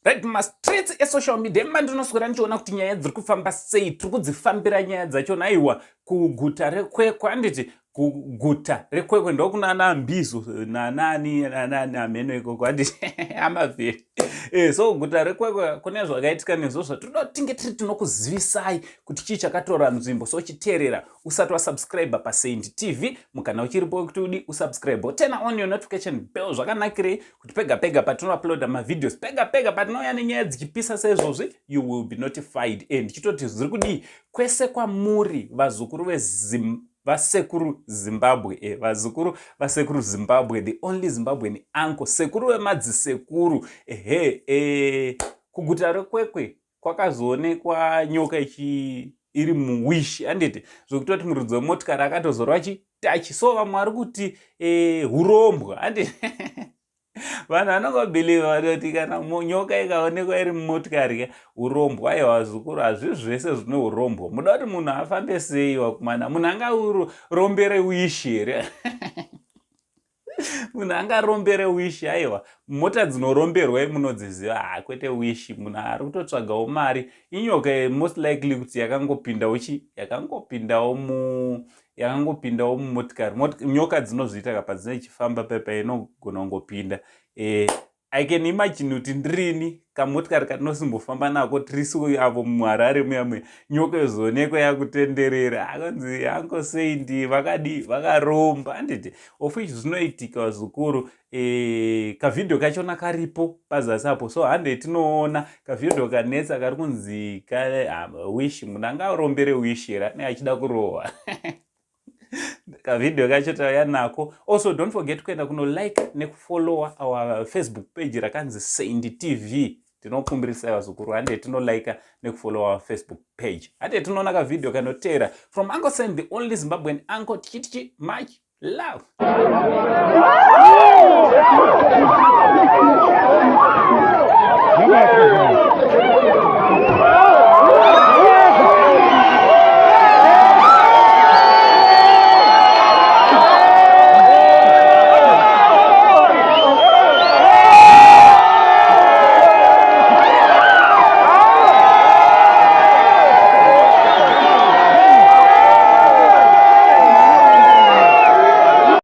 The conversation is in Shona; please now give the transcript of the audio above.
Right, mastreets esocial media emba ndinoswera ndichiona kuti nyaya dziri kufamba sei, tiri kudzifambira nyaya dzachona. Aiwa, kuguta reKwekwe, handiti kuguta reKwekwe ndokunana Mbizo nanani nanani amheno ikoko, handiti amavheri. So guta reKwekwe kune zvakaitika nezvo zvatinoda kuti tinge tiri tinokuzivisai kuti chii chakatora nzvimbo. So chiteerera, usati wasubscribe paSaint TV, mukana uchiripo wekuti udi usubscribe, turn on your notification bell. Zvakanakirei? Kuti pega pega patinouploada mavideos, pega pega patinouya nenyaya dzichipisa seizvozvi, you will be notified. Ndichitoti zviri kudii kwese kwamuri vazukuru vezim vasekuru Zimbabwe, vazukuru vasekuru Zimbabwe, the only Zimbabwean uncle, sekuru vemadzisekuru. Ehe, kuguta reKwekwe kwakazoonekwa nyoka ichi iri muWish, handiti? Zvokutoti muridzi wemotikari akatozorwa chitachi. So vamwe vari kuti urombwa, handiti? Vanhu vanongobhilivha vanoti kana nyoka ikaonekwa iri mumotikari ka urombwa. Aiwa vazukuru, hazvisi zvese zvine urombwa. Muda kuti munhu afambe sei wakumana? Munhu angarombere Wish here? Munhu angarombere Wish? Aiwa, mota dzinoromberwa munodziziva. Ha, kwete Wish. Munhu ari kutotsvagawo mari. Inyoka most likely kuti yakangopindawo chi yakangopindawo mu yakangopindawo mumotikari. Nyoka dzinozviita kapa dzinechifamba pepa, inogona kungopinda. I can imagine kuti ndirini kamotikari katinosimbofamba nako tirisu avo muHarare muya muya, nyoka yozoonekwa yakutenderera, akanzi Uncle Saint vakadi vakaromba, handiti? Of which zvinoitika, vazukuru. Kavhidhio kachona karipo pazasi apo, so hande tinoona kavhidhio kanetsa kari kunzi Wish. Munhu angarombere Wish here? Ane achida kurohwa. Kavhidhio kacho tauya nako. Also, don't forget kuenda kunolike nekufollowa our Facebook page rakanzi Saint TV. Tinokumbirisai vazukuru, hande tinolika nekufollowa our Facebook page. Hande tinoona kavhidhio kanoteera from Uncle Saint, the only Zimbabwean uncle. Tichitichi much love.